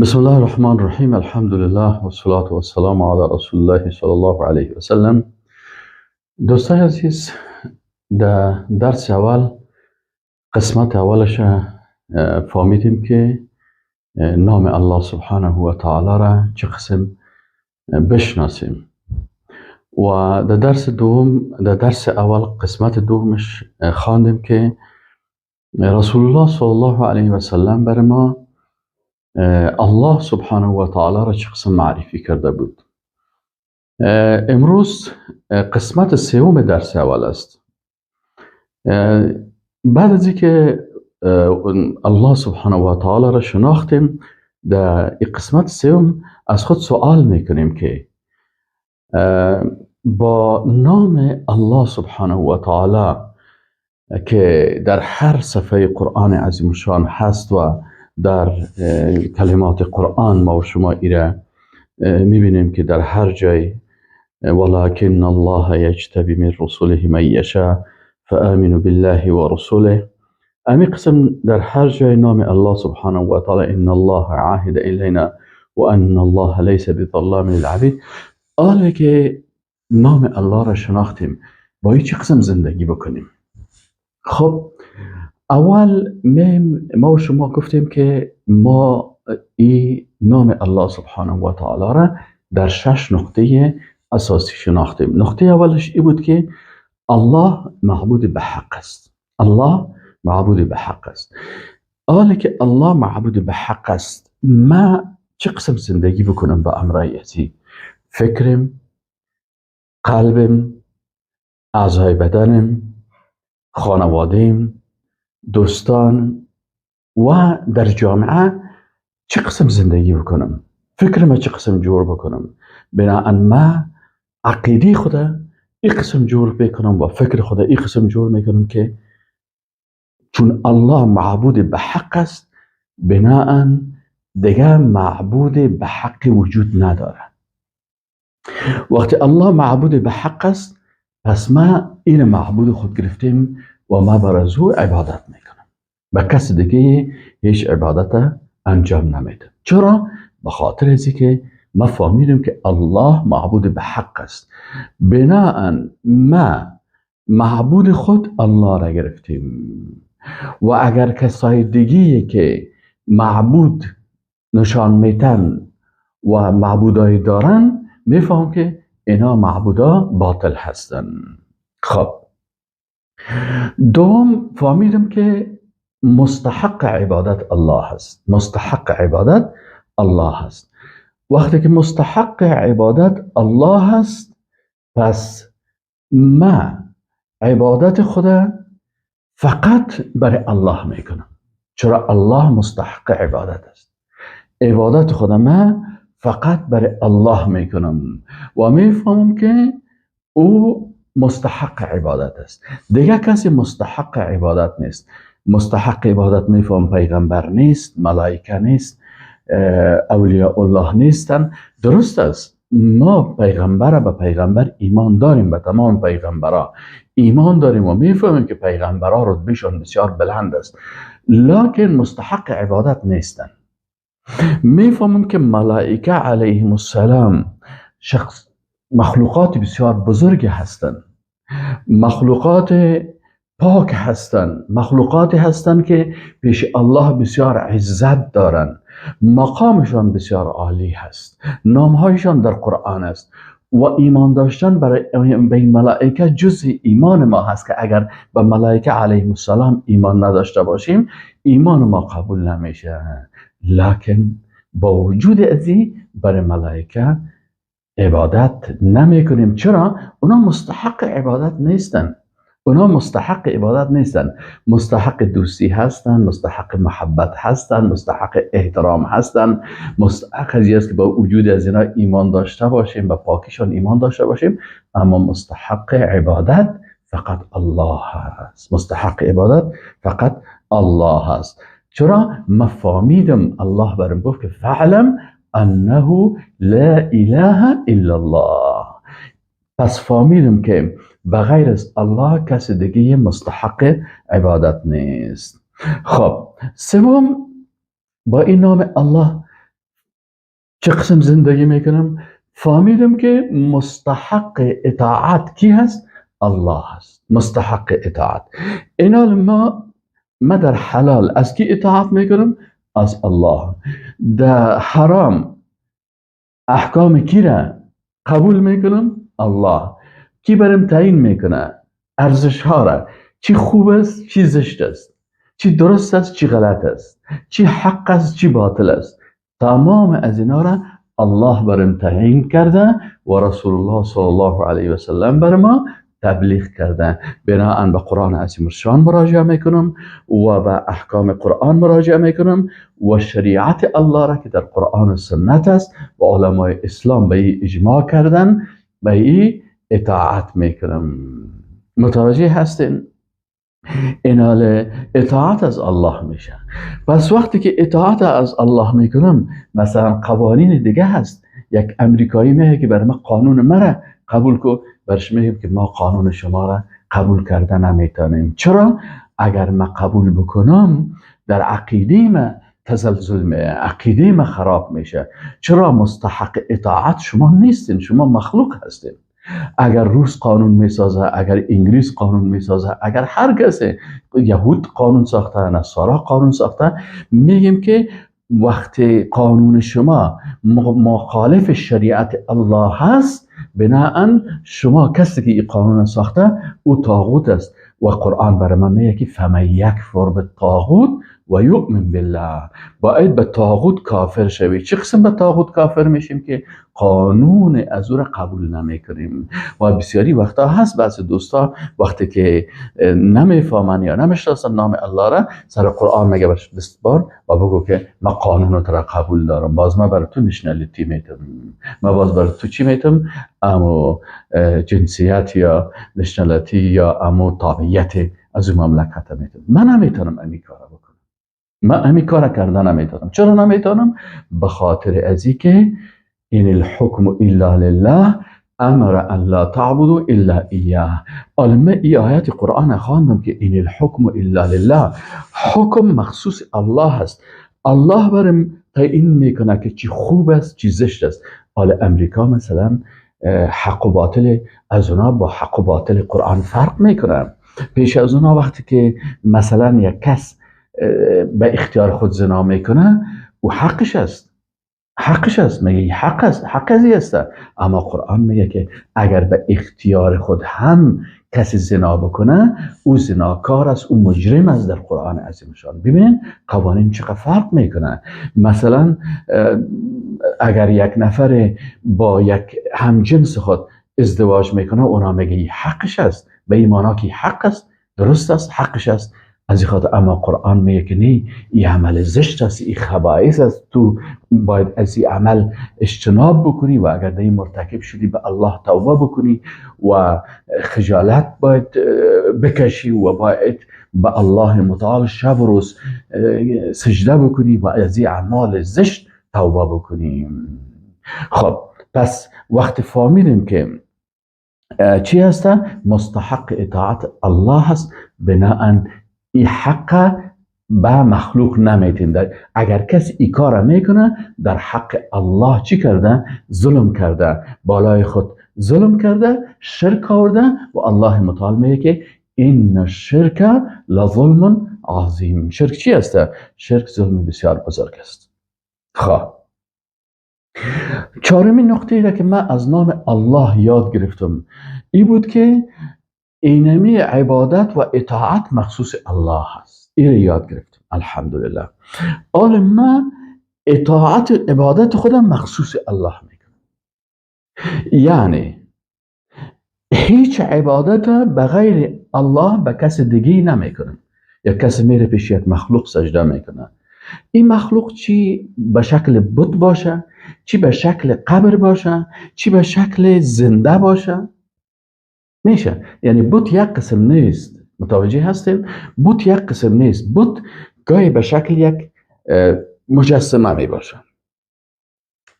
بسم الله الرحمن الرحیم. الحمد لله و الصلاة و السلام علی رسول الله صلی الله علیه و سلم. دوستای عزیز، در درس اول، قسمت اولش فهمیدیم که نام الله سبحانه و تعالی را چه قسم بشناسیم و در درس دوم، در درس اول قسمت دومش خواندیم که رسول الله صلی الله علیه و سلم بر ما الله سبحانه و تعالی را چه قسم معرفی کرده بود. امروز قسمت سوم درس اول است. بعد از اینکه الله سبحانه و تعالی را شناختیم، در قسمت سوم از خود سوال میکنیم که با نام الله سبحانه و تعالی که در هر صفحه قرآن عظیم الشان هست و در کلمات قرآن ما و شما ایره میبینیم که در هر جای ولكن الله یجتبی من رسله من یشاء فآمنوا بالله و رسوله، امی قسم در هر جای نام الله سبحانه و تعالی، ان الله عهد الینا و ان الله لیس بظلام للعبید. حالا که نام الله را شناختیم، باید چه قسم زندگی بکنیم؟ خب، اول ما و شما گفتیم که ما ای نام الله سبحانه و تعالی را در شش نقطه اساسی شناختیم. نقطه اولش ای بود که الله معبود به حق است. الله معبود به حق است. حالا که الله معبود به حق است، ما چه قسم زندگی بکنم با امرای ازی؟ فکرم، قلبم، اعضای بدنم، خانوادیم، دوستان و در جامعه چه قسم زندگی بکنم؟ فکر ما چه قسم جور بکنم؟ بناءً ما عقیده خود ای قسم جور بکنم و فکر خود ای قسم جور میکنم که چون الله معبود به حق است، بناءً دیگه معبود به حق وجود نداره. وقتی الله معبود به حق است، پس ما این معبود خود گرفتیم و ما بر از او عبادت میکنم، به کس دیگه هیچ عبادت انجام نمیده. چرا؟ به خاطر ازی که ما فهمیدیم که الله معبود به حق است. بناءً ما معبود خود الله را گرفتیم و اگر کسای دیگه که معبود نشان میتن و معبودای دارن، میفهم که اینا معبودا باطل هستن. خب، دوم فهمیدم که مستحق عبادت الله هست. مستحق عبادت الله هست. وقتی که مستحق عبادت الله هست، پس ما عبادت خود فقط برای الله میکنم. چرا؟ الله مستحق عبادت است. عبادت خود ما فقط برای الله میکنم و میفهمم که او مستحق عبادت است، دیگه کسی مستحق عبادت نیست. مستحق عبادت میفهم پیغمبر نیست، ملائکه نیست، اولیاء الله نیستن. درست است، ما پیغمبر به پیغمبر ایمان داریم، به تمام پیغمبرا ایمان داریم و میفهمیم که پیغمبرا رتبهشان بسیار بلند است، لکن مستحق عبادت نیستن. میفهمم که ملائکه علیهم السلام شخص مخلوقات بسیار بزرگی هستند، مخلوقات پاک هستند، مخلوقاتی هستند که پیش الله بسیار عزت دارند، مقامشان بسیار عالی هست، نامهایشان در قرآن است و ایمان داشتن برای به این ملائکه جزء ایمان ما هست که اگر به ملائکه علیهم السلام ایمان نداشته باشیم، ایمان ما قبول نمیشه. لکن با وجود ازی برای ملائکه عبادت نمی کنیم. چرا؟ اونا مستحق عبادت نیستن. اونا مستحق عبادت نیستن. مستحق دوستی هستن، مستحق محبت هستن، مستحق احترام هستن، مستحق از است که با وجود از اینا ایمان داشته باشیم، با پاکیشان ایمان داشته باشیم، اما مستحق عبادت فقط الله هست. مستحق عبادت فقط الله هست. چرا؟ ما فهمیدم الله برم گفت که فاعلم انه لا اله الا الله. پس فهمیدم که بغیر از الله کس دیگه مستحق عبادت نیست. خب، سوم، با این نام الله چه قسم زندگی میکنم؟ فهمیدم که مستحق اطاعت کی هست؟ الله هست، مستحق اطاعت. اینا ما در حلال از کی اطاعت میکنم؟ از الله. در حرام احکام کی را قبول میکنم؟ الله. کی برم تعیین میکنه ارزش ها را؟ چی خوب است، چی زشت است، چی درست است، چی غلط است، چی حق است، چی باطل است. تمام از اینا را الله برم تعیین کرده و رسول الله صلی الله علیه و سلم بر ما تبلیغ کرده. بناءً به قرآن عظیم الشان مراجعه میکنم و به احکام قرآن مراجعه میکنم و شریعت الله را که در قرآن و سنت است و علمای اسلام به ای اجماع کردن، به ای اطاعت میکنم. متوجه هستین؟ اینال اطاعت از الله میشه. پس وقتی که اطاعت از الله میکنم، مثلا قوانین دیگه هست، یک امریکایی میگه که بر ما قانون مرا قبول کو، برش میگیم که ما قانون شما را قبول کرده نمیتونیم. چرا؟ اگر ما قبول بکنم در عقیده ما تزلزل میه، عقیده ما خراب میشه. چرا؟ مستحق اطاعت شما نیستین، شما مخلوق هستین. اگر روس قانون میسازه، اگر انگلیس قانون میسازه، اگر هر کسی، یهود قانون ساخته، نصارا قانون ساخته، میگیم که وقتی قانون شما مخالف شریعت الله هست، بناءً شما کسی که این قانون ساخته او طاغوت است. و قرآن برای من میگه که فمن یکفر بالطاغوت و یؤمن بالله، باید به طاغوت کافر شوی. چه قسم به طاغوت کافر میشیم؟ که قانون از او را قبول نمیکنیم. و بسیاری وقتا هست بعضی دوستا وقتی که نمیفهمن یا نمیشناسن نام الله را، سر قرآن میگه برش دست بار و بگو که ما قانون تو را قبول دارم، باز ما برای تو nationality میتم، ما باز برای تو چی میتم؟ امو جنسیت یا nationality یا امو تابعیت از اون مملکت میتم. من نمیتونم امی کارا بکنم، من امی کارا کرده نمیتونم. چرا نمیتونم؟ به خاطر ازی که ان الحکم الا لله امر ان لا تعبدوا الا ایاه. حالا من ای آیت قرآن خواندم که ان الحکم الا لله، حکم مخصوص الله است. الله برم تعیین میکنه که چی خوب است چی زشت است. حالا امریکا مثلا حق و باطل از اونا با حق و باطل قرآن فرق میکنه. پیش از اونا وقتی که مثلا یک کس به اختیار خود زنا میکنه، او حقش است، حقش است، میگه حق است، حق ازی است. اما قرآن میگه که اگر به اختیار خود هم کسی زنا بکنه، او زناکار است، او مجرم است در قرآن عظیم شان. ببینین قوانین چقدر فرق میکنه. مثلا اگر یک نفر با یک همجنس خود ازدواج میکنه، اونا میگه حقش است، به این معنا که حق است، درست است، حقش است. از این خاطر اما قرآن میگه که نه، این عمل زشت است، این خبائث است، تو باید از این عمل اجتناب بکنی و اگر در این مرتکب شدی به الله توبه بکنی و خجالت باید بکشی و باید به الله متعال شب و روز سجده بکنی و از این اعمال زشت توبه بکنی. خب پس وقتی فهمیدیم که چی هست؟ مستحق اطاعت الله هست، بناءً این حق به مخلوق نمیتیم. اگر کسی ای کار میکنه در حق الله چی کرده؟ ظلم کرده، بالای خود ظلم کرده، شرک آورده و الله متعال میگه که ان الشرک لظلم عظیم. شرک چی است؟ شرک ظلم بسیار بزرگ است. خب چهارمین نقطه را که من از نام الله یاد گرفتم ای بود که اینمی عبادت و اطاعت مخصوص الله هست. این یاد گرفتم الحمدلله. حال ما اطاعت عبادت خودم مخصوص الله میکنم، یعنی هیچ عبادت به غیر الله به کس دیگه نمیکنم. یک کسی میره پیش یک مخلوق سجده میکنه، این مخلوق چی به شکل بت باشه، چی به شکل قبر باشه، چی به شکل زنده باشه، میشه. یعنی بت یک قسم نیست، متوجه هستیم؟ بت یک قسم نیست. بت گاهی به شکل یک مجسمه می باشه،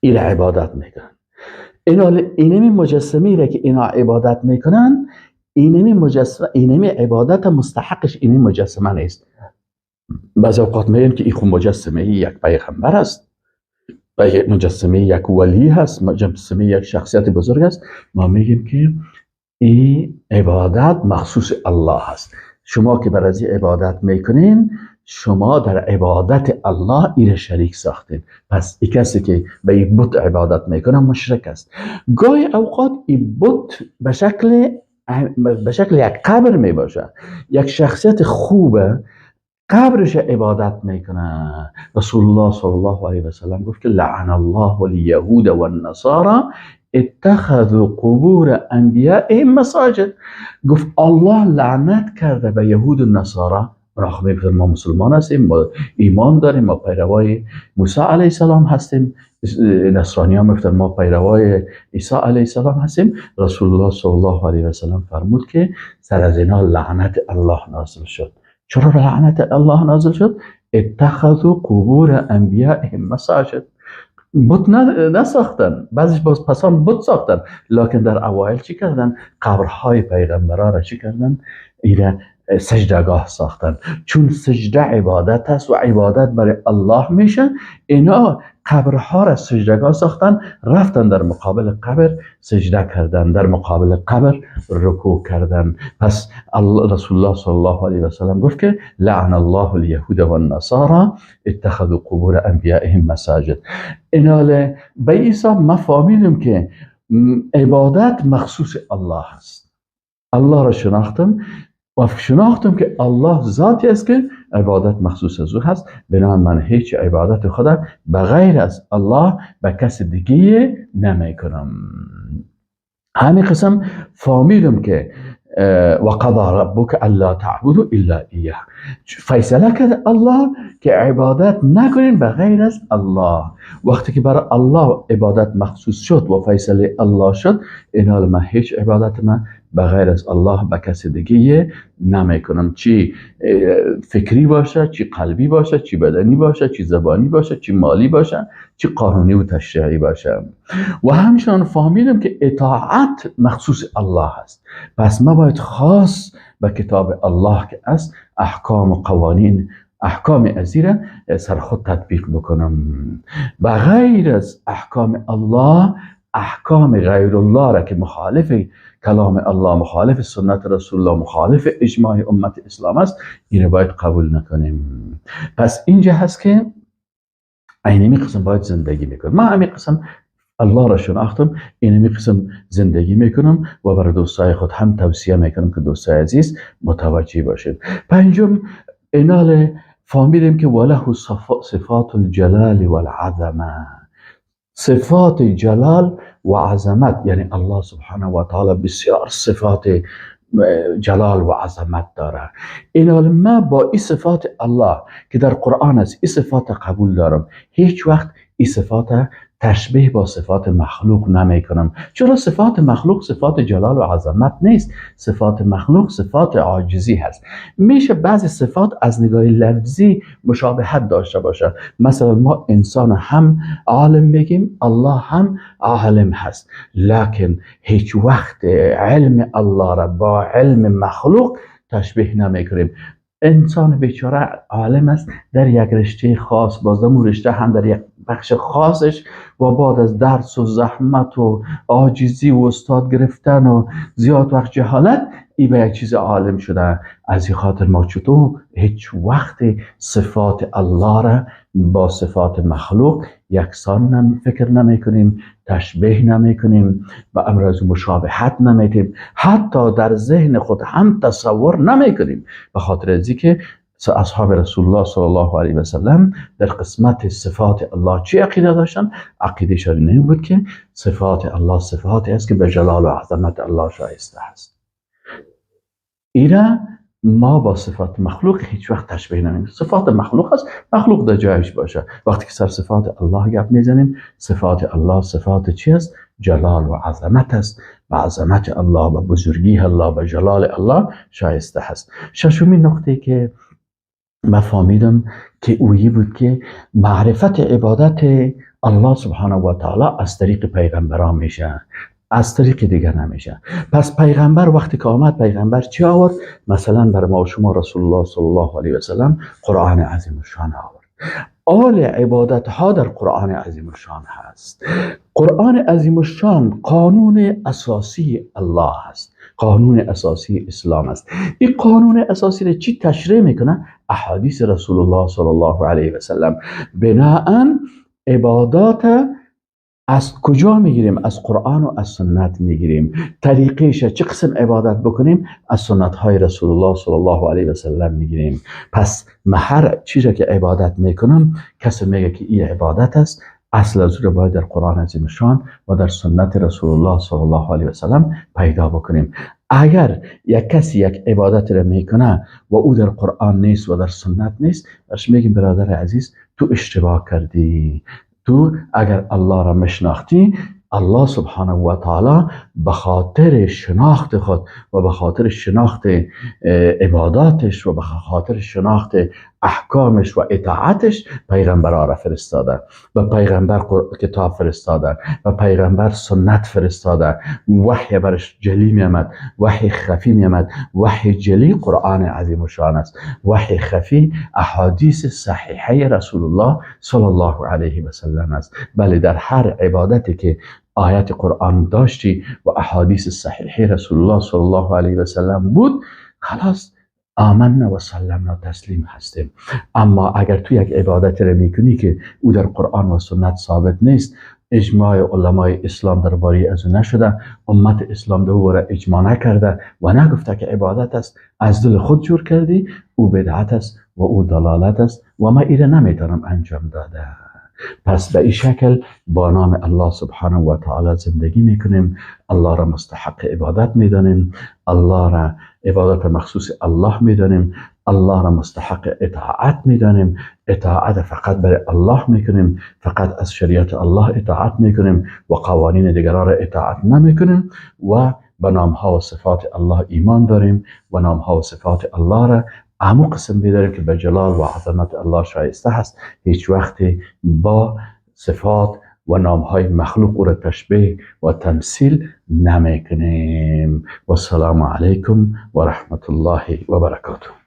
این عبادت میکنن. اینمی مجسمه را که اینا عبادت میکنن، اینمی مجسمه، اینمی عبادت مستحقش اینمی مجسمه نیست. بعضی اوقات میگن که این خو مجسمه یک پیغمبر است، و مجسمه یک ولی هست، مجسمه یک شخصیت بزرگ است، ما میگیم که این عبادت مخصوص الله هست. شما که بر از عبادت میکنین، شما در عبادت الله ایره شریک ساختین. پس این کسی که به این بت عبادت میکنه مشرک است. گاهی اوقات این بت به شکل یک قبر میباشه، یک شخصیت خوبه، قبرش عبادت میکنه. رسول الله صلی الله علیه و سلم گفت که لعن الله الیهود والنصارى اتخذوا قبور انبیائهم مساجد. گفت الله لعنت کرده به یهود و نصارا. اونا میگفتن ما مسلمان هستیم، ما ایمان داریم، ما پیروای موسی علیه السلام هستیم. نصرانی ها میگفتن ما پیروای عیسی علیه السلام هستیم. رسول الله صلی الله علیه و سلم فرمود که سر از اینا لعنت الله نازل شد. چرا لعنت الله نازل شد؟ اتخذوا قبور انبیائهم مساجد. بت نساختن، بعضیش باز پسان بت ساختن، لکن در اوایل چی کردن؟ قبرهای پیغمبران را چی کردن؟ ایره سجدگاه ساختن. چون سجده عبادت است و عبادت برای الله میشه، اینا قبرها را سجدگاه ساختن، رفتن در مقابل قبر سجده کردن، در مقابل قبر رکوع کردن. پس رسول الله صلی الله علیه و سلم گفت که لعن الله الیهود والنصارى اتخذوا قبور انبیائهم مساجد. ایناله به ایسا ما فهمیدم که عبادت مخصوص الله است. الله را شناختم و شناختم که الله ذاتی است که عبادت مخصوص از او هست. بنابراین من هیچ عبادت خودم بغیر از الله به کس دیگه نمی کنم. همین قسم فهمیدم که و قضى ربك الا تعبدوا الا ایاه. فیصله کرد الله که عبادت نکنین بغیر از الله. وقتی که برای الله عبادت مخصوص شد و فیصله الله شد، اینا من هیچ عبادت من بغیر از الله به کس دیگه نمی کنم، چی فکری باشه، چی قلبی باشه، چی بدنی باشه، چی زبانی باشه، چی مالی باشه، چی قانونی و تشریعی باشه. و همچنان فهمیدم که اطاعت مخصوص الله است. پس ما باید خاص به کتاب الله که است احکام و قوانین، احکام ازیره سر خود تطبیق بکنم. بغیر از احکام الله، احکام غیر الله را که مخالف کلام الله، مخالف سنت رسول الله، مخالف اجماع امت اسلام است، این باید قبول نکنیم. پس اینجا هست که اینمی قسم باید زندگی میکنم. من همین قسم الله را شناختم، اینمی قسم زندگی میکنم و برای دوستای خود هم توصیه میکنم که دوستای عزیز متوجه باشید. پنجم، اینال فهمیدیم که وله صفات الجلال والعظمه. صفات جلال و عظمت، یعنی الله سبحانه و تعالی بسیار صفات جلال و عظمت داره. اینال ما با این صفات الله که در قرآن است، این صفات قبول دارم. هیچ وقت این صفات تشبیه با صفات مخلوق نمی کنم. چرا؟ صفات مخلوق صفات جلال و عظمت نیست. صفات مخلوق صفات عاجزی هست. میشه بعضی صفات از نگاه لفظی مشابهت داشته باشه. مثلا ما انسان هم عالم میگیم، الله هم عالم هست، لکن هیچ وقت علم الله را با علم مخلوق تشبیه نمی کنیم. انسان بیچاره عالم است در یک رشته خاص، باز در رشته هم در یک بخش خاصش و بعد از درس و زحمت و عاجزی و استاد گرفتن و زیاد وقت جهالت، ای به یک چیز عالم شده. از این خاطر ما چطور هیچ وقت صفات الله را با صفات مخلوق یکسان فکر نمی کنیم، تشبیه نمی کنیم، به امر از مشابهت نمی، حتی در ذهن خود هم تصور نمی کنیم. به خاطر از که اصحاب رسول الله صلی الله علیه و سلم در قسمت صفات الله چی عقیده داشتن؟ عقیده شان این بود که صفات الله صفاتی است که به جلال و عظمت الله شایسته است. ایره ما با صفات مخلوق هیچ وقت تشبیه نمیم. صفات مخلوق است، مخلوق در جایش باشه. وقتی که سر صفات الله گپ میزنیم، صفات الله صفات چی است؟ جلال و عظمت است. به عظمت الله، به بزرگی الله، به جلال الله شایسته است. ششمین نقطه که ما فهمیدم که اویی بود که معرفت عبادت الله سبحانه و تعالی از طریق پیغمبران میشه، از طریق دیگر نمیشه. پس پیغمبر وقتی که آمد، پیغمبر چی آورد؟ مثلا بر ما و شما رسول الله صلی الله علیه و سلم قرآن عظیم الشان آورد. آل عبادت ها در قرآن عظیم الشان هست. قرآن عظیم الشان قانون اساسی الله است، قانون اساسی اسلام است. این قانون اساسی را چی تشریح میکنه؟ احادیث رسول الله صلی الله علیه و سلم. بناءً عبادات از کجا میگیریم؟ از قرآن و از سنت میگیریم. طریقش چه قسم عبادت بکنیم؟ از سنت های رسول الله صلی الله علیه و سلم میگیریم. پس من هر چیزی که عبادت میکنم، کسی میگه که این عبادت است، اصل از رو باید در قرآن عظیم شان و در سنت رسول الله صلی الله علیه و سلم پیدا بکنیم. اگر یک کسی یک عبادت را میکنه و او در قرآن نیست و در سنت نیست، برش میگیم برادر عزیز، تو اشتباه کردی. تو اگر الله را مشناختی، الله سبحانه و تعالی به خاطر شناخت خود و به خاطر شناخت عباداتش و به خاطر شناخت احکامش و اطاعتش پیغمبرها را فرستاده و پیغمبر کتاب فرستاده و پیغمبر سنت فرستاده. وحی برش جلی میامد، وحی خفی میامد. وحی جلی قرآن عظیم الشان است، وحی خفی احادیث صحیحه رسول الله صلی الله علیه و سلم است. بله، در هر عبادتی که آیت قرآن داشتی و احادیث صحیحه رسول الله صلی الله علیه و سلم بود، خلاص، آمنا و سلمنا، تسلیم هستیم. اما اگر تو یک عبادت را میکنی که او در قرآن و سنت ثابت نیست، اجماع علمای اسلام درباره از او نشده، امت اسلام دوباره اجماع نکرده و نگفته که عبادت است، از دل خود جور کردی، او بدعت است و او ضلالت است و ما ایره نمیتونم انجام داده. پس به این شکل با نام الله سبحانه و تعالی زندگی میکنیم، الله را مستحق عبادت میدانیم، الله را عبادت مخصوص الله میدانیم، الله را مستحق اطاعت میدانیم، اطاعت فقط برای الله میکنیم، فقط از شریعت الله اطاعت میکنیم و قوانین دیگران را اطاعت نمیکنیم و به نام ها و صفات الله ایمان داریم و نام ها و صفات الله را امو قسم میداریم که به جلال و عظمت الله شایسته هست. هیچ وقتی با صفات و نام های مخلوق او را تشبیه و تمثیل نمیکنیم. و السلام علیکم و رحمت الله و برکاته.